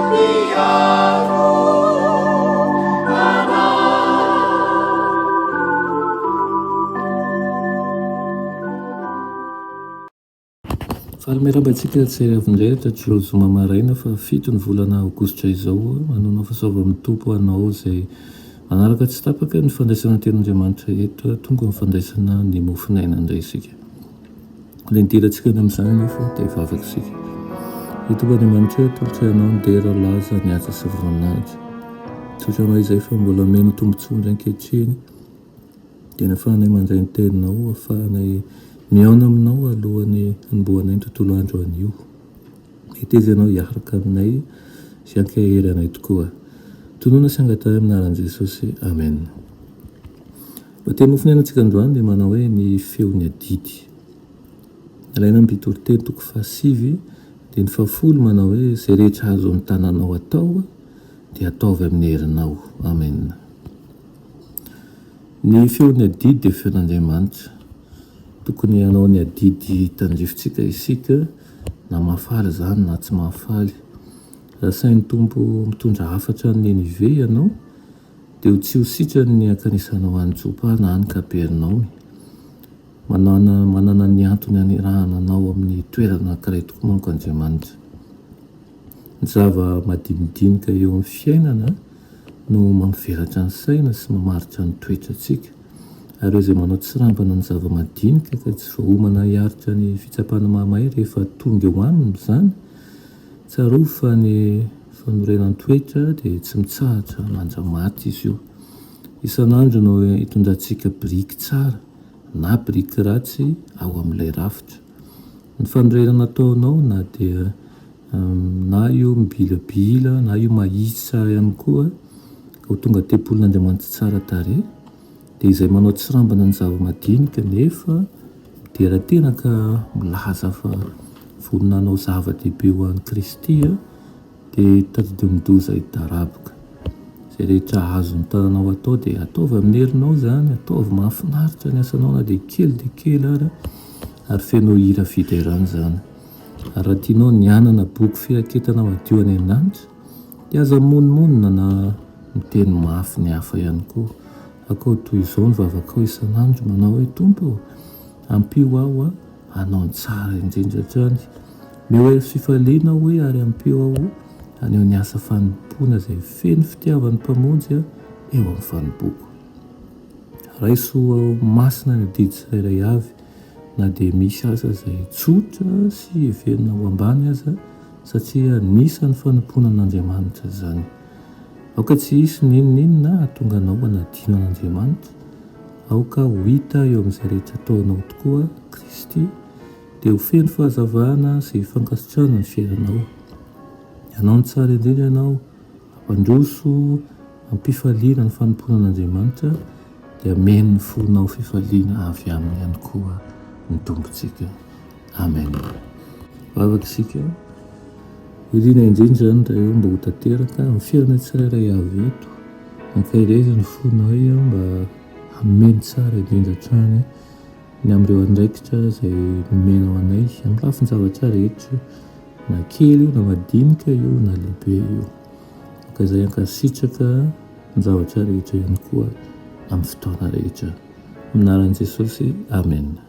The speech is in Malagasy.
mpiaro anao. Faly miarahaba antsika tsirairay avy indray hatratr'izao zoma maraina faha fito ny volana aogositra izao. Manonona fahasoavan'ny Tompo ho anao izay manaraka tsy tapaka ny fandraisana ny tenin'Andriamanitra eto. Tonga amin'ny fandraisana ny mofon'aina indray isika. Ilay nidirantsika any amin'izany anefa dia hivavaka isika. Ry Tompo Andriamanitra, atolotray Anao ny dera, laza, ny haja sy ny voninahitra. Misaotra Anao izay fa mbola omena tombontsoa indray ankehitriny dia ny ahafahanay mandray ny Teninao, ahafahanay mihaona Aminao alohan'ny hanombohanay ny tontolo andro anio. Heteza Ianao hiaraka aminay sy hankahery anay tokoa. Tonona sy angatahy amin'ny anaran'i Jesosy. Amen. Lohateny nofonenantsika androany dia manao hoe ny feon'ny adidy. Alaina amin'ny Mpitoriteny toko fahasivy andininy fahafolo manao hoe izay rehetra azon'ny tananao atao dia ataovy amin'ny herinao. Amen. Ny feon'ny adidy dia feon'Andriamanitra. Tokony hanao ny adidy tandrifintsika isika na mahafaly izany na tsy mahafaly. Raha sain'ny Tompo mitondra hafatra any Ninive ianao dia ho tsy ho sitrany ny hankanisanao any Jopa na any Kapernaomy. Manana manana ny antony hanirahana anao amin'ny toerana anankiray tokoa manko Andriamanitra. Ny zava-madinidinika eo amin'ny fiainana no mampivelatra ny saina sy mamaritra ny toetrantsika. Ary ireo izay manao tsirambina ny zava-madinika ka tsy voaomana hiaritra ny fitsapana mahamay rehefa tonga eo aminy izany, tsarovy fa ny fanorenan-toetra dia tsy mitsahatra mandra-maty izy io. Isan'andro no itondrantsika biriky tsara na biriky ratsy ao amin'ilay rafitra. Ny fanorenana ataonao na dia na io mibilabila na io mahitsy tsara ihany koa ho tonga tempolin'Andriamanitra tsara tarehy dia izay manao tsirambina ny zava-madinika nefa midera tena ka milaza fa vonona hanao zava-dehibe ho an'i Kristy dia tadidin'ny-doza hidaraboka. Izay rehetra azon'ny tananao atao dia ataovy amin'ny herinao izany, ataovy mahafinaritra ny asanao na dia kely dia kely ary, ary feno hira fiderana izany. Ary raha tianao ny hanana boky firaketana madio any an-danitra, dia aza mimonomonona na miteny mafy ny hafa ihany koa. Akao toy izao ny vavakao isan'andro manao hoe, Tompo ô, ampio aho hanao ny tsara indrindra hatrany. Omeo hery sy fifaliana aho hoe ary ampio aho haneho ny asa fanompoana izay feno fitiavan'ny Mpamonjy eo amin'ny fanompoako. Raiso ho masina ny adidy tsirairay avy na dia misy aza izay tsotra sy heverina ho ambany aza satria anisan'ny fanompoana an'Andriamanitra izany. Aoka tsy hisy n'inon'inona hahatonga anao hanadino an'Andriamanitra, aoka ho hita eo amin'izay rehetra ataonao tokoa Kristy, dia ho feno fahazavana sy fankasitrahana ny fiainanao. Hanao ny tsara indrindra ianao, hampandroso am-pifaliana ny fanompoana an'Andriamanitra, dia hameno ny fonao fifaliana avy aminy ihany koa ny Tompontsika. Amen. Vavaka isika. Irina indrindra izany Ray ô mba ho tanteraka amin'ny fiainana tsirairay avy eto. Ankaherezo ny fonay mba hanome ny tsara indrindra hatrany ny amin'ireo andraikitra izay nomenao anay amin'ny lafin-javatra rehetra, na kely io na madinika io na lehibe io. Aoka izay hankasitraka ny zavatra rehetra ihany koa amin'ny fotoana rehetra. Amin'ny anaran'i Jesosy, Amena.